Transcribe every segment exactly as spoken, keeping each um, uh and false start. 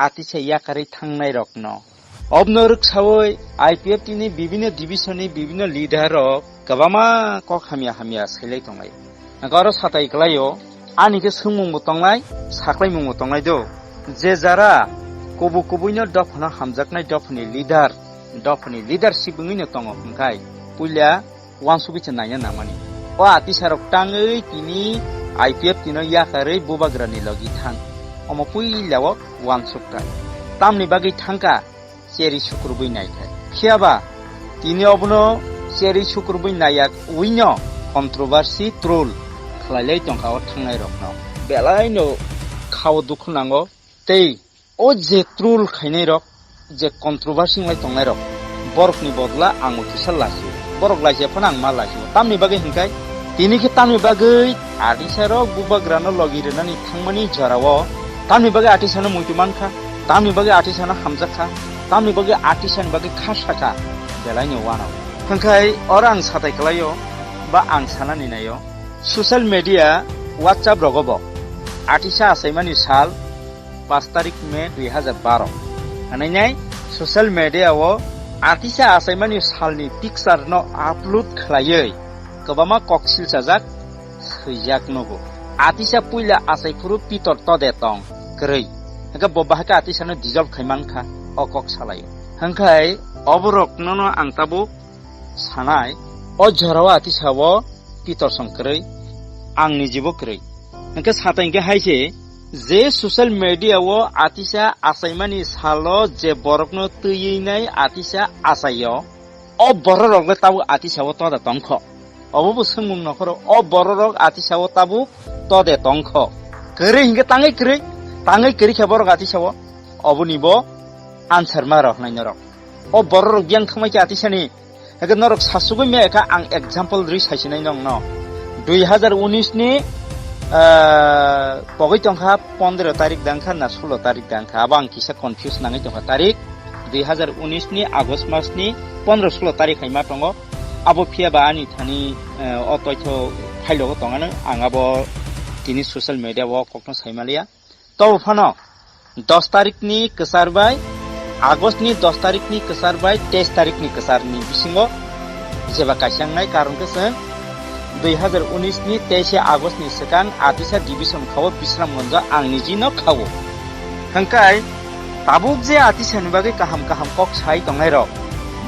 atisa yakarwi thangnairokno. Obno rwksawi I P F T ni bibhinno division ni bibhinno leader rok kwbangma kok hamya hamya sailai tonglai. Nokha oro satai kwlaio, ani khe swngmungbo tongnai, saklaimungbo tongnai do. Je jara kubui kubuino dophano hamjaknai dophani leader, dophani leadership wngwino tongo hwnkhe puila uansugwi se naina nangmani. O atisarok tangwi tini I P F T no yakarwi bubagrani logi thang. Omo puila o uansukta. Tamni bagwi thangkha cheri sukrubwi naikhai. Phiyaba tini obono cheri sukrubwi naiyak uino controversy troll khlailai tongkha o thangnairokno. Belaino khao dukhu nango. Tei o je troll khainairok, je controversy wngwi tongnairok, borokni bodla ang o kisa lachi-o. Borok lachi phano ang ma lachi-o. Tamni bagwi hwnkhe, tini khe tamni bagwi atisarok bubagrano logi rwnani thangmani jorao, tamni bagwi atisano muitu mankha, tamni bagwi atisano hamjakha, tamni bagwi atisani bagwi kha sakha, belaino uanao. Hwnkhe oro ang satai kwlaio, ba ang sanani naio, social media, WhatsApp rogo bo atisa achaimani sal, paanch tarik May dui hazar baro. Hwnwi nai social media o atisa achaimani salni picture no upload khlaiwi kwbangma kok silchajak swijak nugo. Atisa puila achaiphuru pitor tode tong kwrwi. Hwnkhe bo bahai khe atisano dissolve khai mankha o kok salaio. Hwnkhe oborokno no ang tabuk sanai, o jorao atisa o pitor song kwrwi, ang nijibo kwrwi. Hwnkhe satai hwnkhe hai se, je social media o atisa achaimani salo je borokno twiwi nai atisa achaio, o bororok le tabuk atisa o toda tongkho. Obo bo swngmung nokhoro, o bororok atisa o tabuk tode tongkho. Kwrwi hwnkhe tangwi kwrwi, tangwi kwrwi khe borok atisa o, oboni bo answer ma rw hwnai norok. O bororok biyang thangmai khe atisani. Hake norok sasugwi maya kha ang example rwi saisinai nongno. Dui hazar unis ni, ah, pogwi tongkha pondro tarik dangkha na sulo tarik dangkha. Abo ang kisa confuse nangwi tongkha tarik. Dui hazar unis ni August mas ni pondro sulo tarik hai ma tongo. Abo phiya ba ani thani, eh, o toitho phailo tongano ang abo tini social media o kokno saimaliya. Tobo phano dos tarikni kwchar bai, August ni dos tarikni kwchar bai teis tarikni kwcharni bisingo jeba kaisa wngnai, karon khe chwng dui hazar unis ni teis August ni swkang Atisa division khao Bisramganjo ang nijino khao. Hwnkhe tabuk je Atisani bagwi kaham kaham kok sai tongnairok,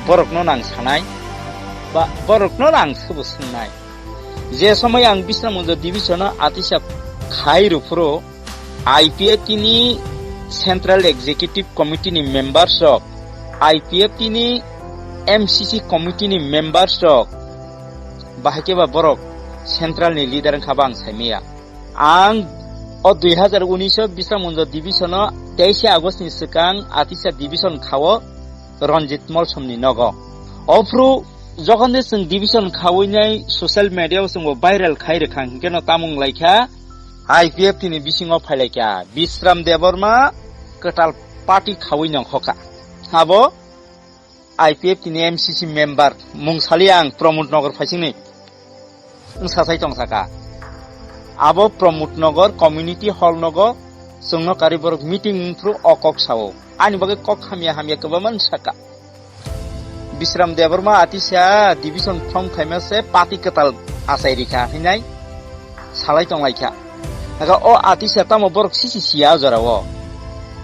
borokno nang sanai, ba borokno nang sobo swngnai. Je somoi ang Bisramganjo division o Atisa khai rw phuru, I P F T ni Central Executive Committee ni members rok, I P F T ni M C C Committee ni members rok, bahai khe ba borok central ni leader wngkha ba ang saimaya. Ang o dui hazar unis o Bisramganjo division o teis August ni swkang Atisa division khao Ranjit Molsom ni nogo. Ophru jokhon de chwng division khawi nai social media o chwngbo viral khai rwkha, hinkhe no tamung laikha I P F T ni bisingo phailaikha Bisram Debbarma kwtal party khawi nongkhokha. Abo I P F T ni M C C member mung sali ang Pramod Nagar phaisingni wng sasai tong saka. Abo Pramod Nagar community hall nogo chwngno karwi borok meeting wngphru o kok sao. Ani bagwi kok hamya hamya kwbangma wng saka. Bisram Debbarma Atisa division form khaima se party kwtal achai rikha hinai salai tonglaikha. Aga o Atisa tamo borok sisi siya o jora o.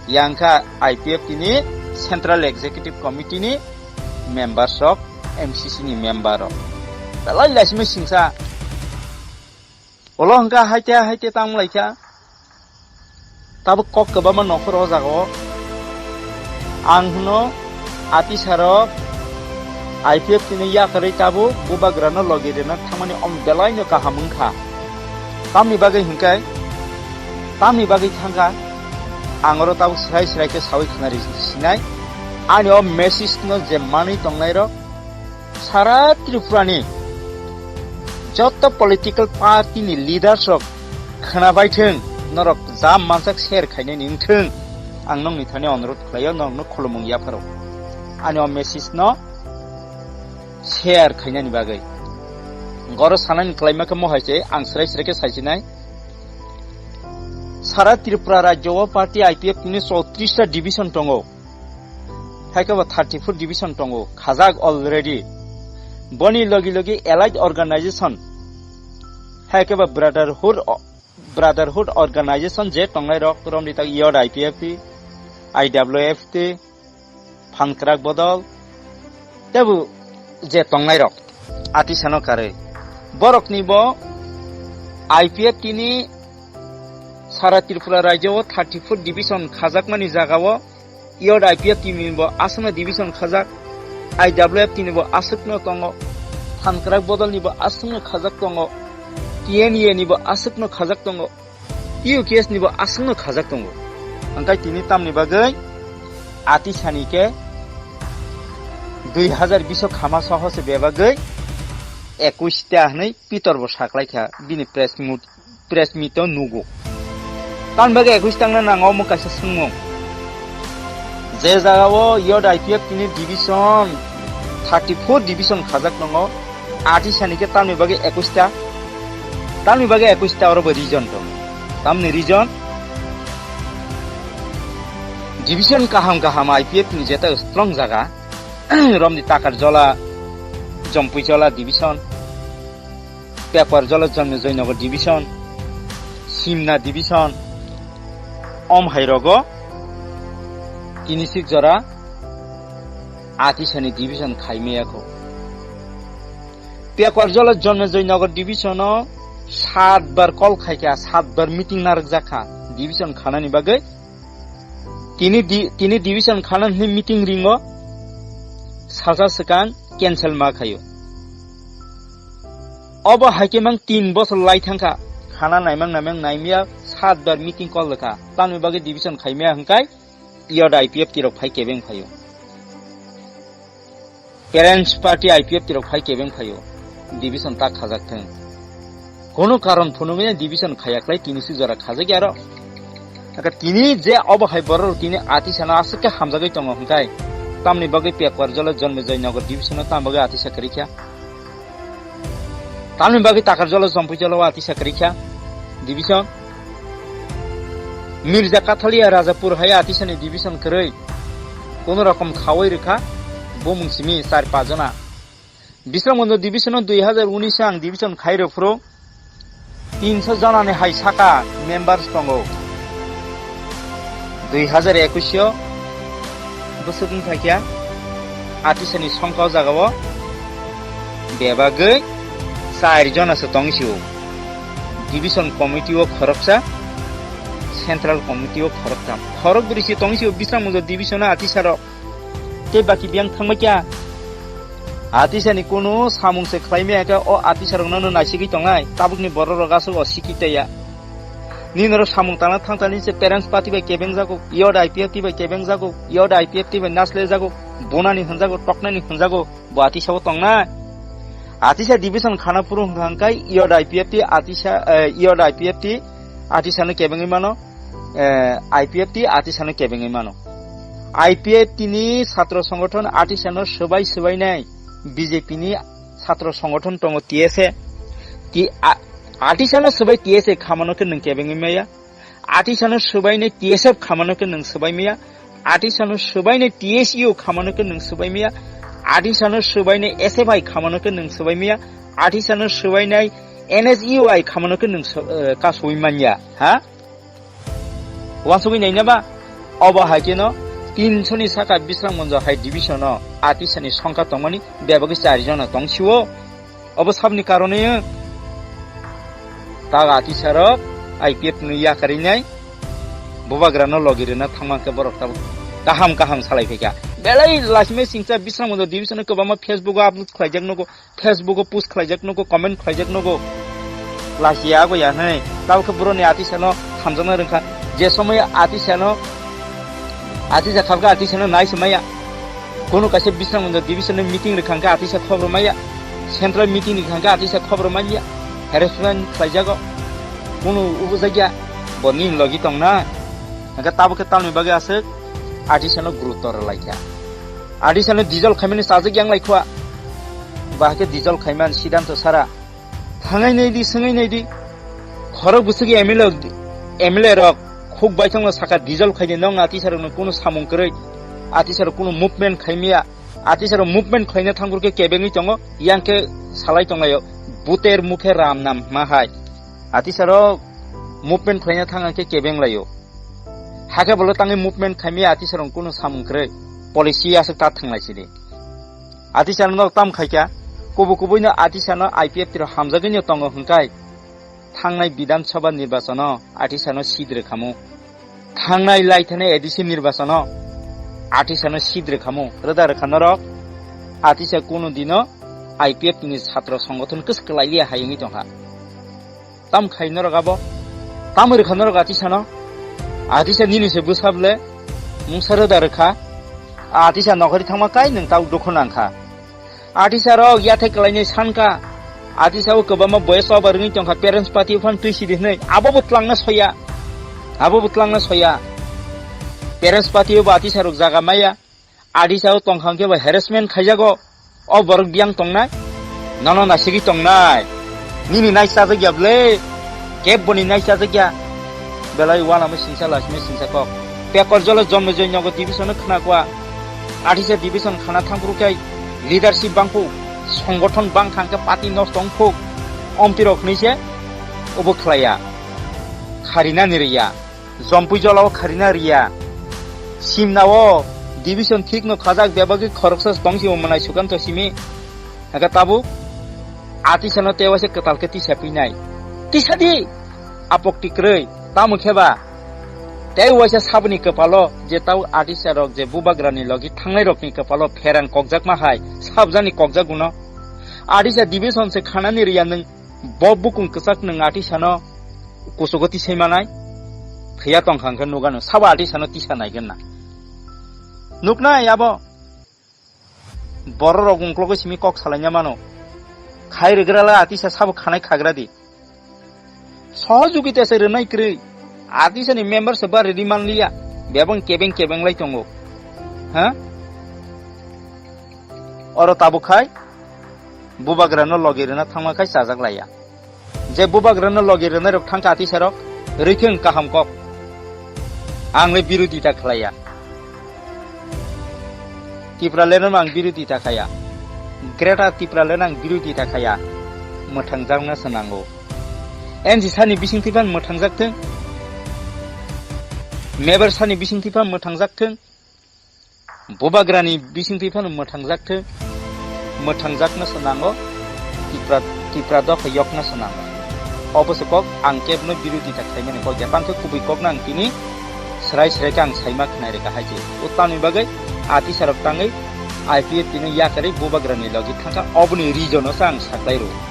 Yang kha I P F T ni Central Executive Committee ni members rok, M C C ni member rok. Belai laisima singsa. Ulo hwnkha haite haite tamo laikha. Tabuk kok kwbangma nokhor o jaga o. Ang hwno Atisa rok I P F T ni yakarwi tabuk bubagra no logi rwna thangmani om belai no kaham wngkha. Tamni bagwi hwnkhe, tamni bagwi thangkha, ang oro tabuk srai srai khe sawi khna rw sinai. Ani o message no je manwi tongnai rok, sara Tripura ni joto political party ni leaders rok khwna bai thung, norok jam mansak share khainani wng thung, ang nokni thani onurodh khlaio, norokno khulumung yapharo. Ani o message no share khainani bagwi. Goro sanani kwlaima khe mohai se ang srai srai khe saisinai. Sara Tripura rajyo o party I P F T ni chowtris ta division tongo. Hai khe bo thirty four division tongo, khajak already. Boni logi logi allied organization, hai khe bo brotherhood, brotherhood organization je tongnai rok, romni tak yod I P F T, I W F T, phankrak bodol, tebu je tongnai rok, atisano karwi. Borokni bo I P F T ni sara Tripura rajyo o thirty four division khajakmani jaga o yod I P F T ni bo aswkno division khajak, I W F T ni bo aswkno tongo, phankrak bodol ni bo aswkno khajak tongo, T N A ni bo aswkno khajak tongo. U K S ni bo aswkno khajak tongo. Hwnkhe tini tamni bagwi atisani khe dui hazar bish o khama soho se bebagwi ekwis ta hwnwi Pitor bo saklaikha bini press meet, press meet o nugo. Tamni bagwi ekwis tangna nango omo kaisa swngmung. Je jaga o yod I P F T ni division, thirty four division khajak tongo, atisani khe tamni bagwi ekwis ta, tamni bagwi ekwis ta oro bo region tongo. Tamni region, division kaham kaham I P F T ni jeta strong jaga, romni Takarjola, Jompuijola division, Pekwarjola Jonmejoynagar division, Simna division, om hai rogo tini sik jora atisani division khaimaya kho. Pekwarjola Jonmejoynagar division o sat bar call khaikha, sat bar meeting narwkjakha division khanani bagwi. Tini di-, tini division khana hwnwi meeting ringo, salsa swkang cancel ma khaio. Obo hai khe mang tin bosor lai thangkha, khana naimang naimang naimya sat bar meeting call rwkha, tamni bagwi division khaimaya hwnkhai yod I P F T rok phai kebeng phaio. Parents party I P F T rok phai kebeng phaio, division ta khajak thung. Kono karon phunugwi division khaya khlai tini suk jora khajak ya aro. Aka tini je obo hai borok tini atisano aswk khe hamjagwi tongo hwnkhai, tamni bagwi Pekwarjola Jonmejoynagar division o tam bagwi atisa kwrwi kha. Tamni bagwi Takarjola Jompuijola o atisa kwrwi kha division. Mirza Kathalia Rajapur hai atisani division kwrwi. Kono rokom khawi rwkha, bumung simi char pach jona. Bisramganj division o dui hazar unis o ang division khai rw phuru tinso jona ni hai saka members tongo. Dui hazar ekwis o bwswk wngkha khe atisani songkha o jaga o bebagwi char jona se tong sio. Division committee o khoroksa, central committee o khoroktham. Khorok bwrwi se tong sio Bisramganj division o atisarok. Tei baki biyang thangbai kha. Atisani kunu samung se khlai maya khe o atisarokno no naisigwi tongnai. Tabukni bororok aswk o sikhi tei ya. Nini oro samung tangna thangtani se parents party bai kebeng jago, yod I P F T bai kebeng jago, yod I P F T bai naslai jago, bonani hwnjago, toknani hwnjago, bo atisa o tongnai. Atisa division khana phuru hwnkha hwnkhe yod I P F T atisa, eh, yod I P F T atisano kebengwi mano. eh, I P F T atisano kebengwi mano. I P F T ni satro songothon atisano swbai swbainai B J P ni satro songothon tongo T S A. Ti-, a-, atisano swbai T S A khamano khe nwng kebengwi maya. Atisano swbainai T S F khamano khe nwng swbai maya. Atisano swbainai T S U khamano khe nwng swbai maya. Atisano swbainai S F I khamano khe nwng swbai maya. Atisano swbainai N S U I khamano khe nwng sw-, eh, kasui manya. Ha? Uansugwi naina ba, obo hai kheno tinso ni saka Bisramganj hai division o atisani songkha tongmani bebagwi char jona tong sio. Obo sabni karone tak atisarok I P F no yakarwi nai bubagrano logi rwna thangma khe borok tabuk kaham kaham salai phaikha. Belai lasimai singcha Bisramganj division o kwbangma Facebook o upload khlaijak nugo. Facebook o post khlaijak nugo, comment khlaijak nugo. Lachiya go ya hwnwi. Tabuk khe boroni atisano hamjakna rwngkha. Je somoy atisano, atisa khabkha atisano nai se maya. Kono kaisa Bisramganj division ni meeting rwkha hwnkhe atisa khobor maya. Central meeting rwkha hwnkhe atisa khobor manya. Harassment khlaijago. Kono ubujakya. Bo nini logi tongna. Hwnkhe tabuk khe tamni bagwi aswk atisano gurutto rwlaikha. Atisano dijol khaimani sajak yang lai khwa. Bahai khe dijol khaiman siddhanto sara. Thangai nai di, swngai nai di. Khorok bwswk M L A M L A rok khuk baithangno saka dissolve khaidi, nong atisarokno kunu samung kwrwi, atisarok kunu movement khaimya, atisarok movement khlaina thangphuru khe kebengwi tongo, yang khe salai tonglaio, buter mukhe ram nam hma hai. Atisarok movement khlaina thang khe kebeng laio. Hakhe bolo tangwi movement khaimya atisarok kunu samung kwrwi, policy aswk ta thanglai sidi. Atisarok tam khaikha, kubu kubuino atisano I P F T rok hamjagwino tongo hwnkhai, thangnai Bidhan Sabha nirbachano atisano seat rwkhamu. Thangnai laithani A D C nirbachano atisano seat rwkhamu. Rwda rwkha norok atisa kunu dino I P F ni satro songothon kwswk kwlailiya hai wngwi tongkha. Tam khai norok abo? Tam rwkha norok atisano? Atisa nini se bwsable mungsa rwda rwkha. Atisa nokhori thangma kai nwng tau dukhu nangkha. Atisa rok yathai kwlainai sankha. Atisa o kwbangma boya choba rwngwi tongkha, parents party o phan twi sidi hwnwi. Abo bo twlangna soya. Abo bo twlangna soya. Parents party o bo atisa rok jaga maya. Atisa o tongkha hwnkhe bo harassment khaijago. O borok biyang tongnai. Nono naisigi tongnai. Nini nai chajak ya ble. Keb boni nai chajak ya. Belai uanamo singsa lasime singsa kok. Pekor jolo Jonmejoi nogo division no khna kwa. Atisa division khana thangphuru khe leadership bangphuk, songothon bangkha hwnkhe party nosto wngphuk. Omtwi rok hwnwi se obo khlaiya. Kharinani riya. Jompui jolao kharina riya. Simnao division thikno khajak bebagwi khoroksa tongsi o mwnai Sukanto simi. Hake tabuk atisano tei waisa kwtal khe tisa pinai. Tisa di! Apok tikrwi, tamo khe ba? Tei waisa saboni kwpalo je tau atisa rok je bubagrani logi thangnai rokni kwpalo pherang kokjakma hai, sabjani kokjaguno. Atisa division se khanani riya nwng bo bukung kwchak nwng atisano kuchugo tisai manai. Phiya tongkha hwnkhe nugano, sabo atisano tisa naigwna. Nuknai abo? Borok rok ungklogo simi kok salaina mano. Khai rwgrala atisa sabo khanai khagra di. Sohojogita se rwnai kwrwi. Atisani member se ba rwdi manliya. Bebang kebeng kebeng lai tongo. Ha? Oro tabuk khai bubagrano logi rwna thangma khai chajak laiya. Je bubagrano logi rwnairok thangkha atisarok, rwithwng kaham kok. Ang le birodita khlaiya. Tipralandno ang birodita khaya. Greater Tipraland ang birodita khaya. Mwthangjakna se nango. N G sani bisingtwi phan mwthangjak thwng. Mebar sani bisingtwi phan mwthangjak thwng. Bubagrani bisingtwi phano mwthangjak thwng, mwthangjakna se nango, Tipra, Tipra dopha yokna se nango. Obo se kok ang kebno birodita khlaimani kok ya, tangkhe kubui kokno ang tini srai srai khe ang saima khnai rwkha hai se. O tamni bagwi atisarok tangwi I P F T no yakarwi bubagrani logi thangkha, oboni reason-o se ang saklai rwo.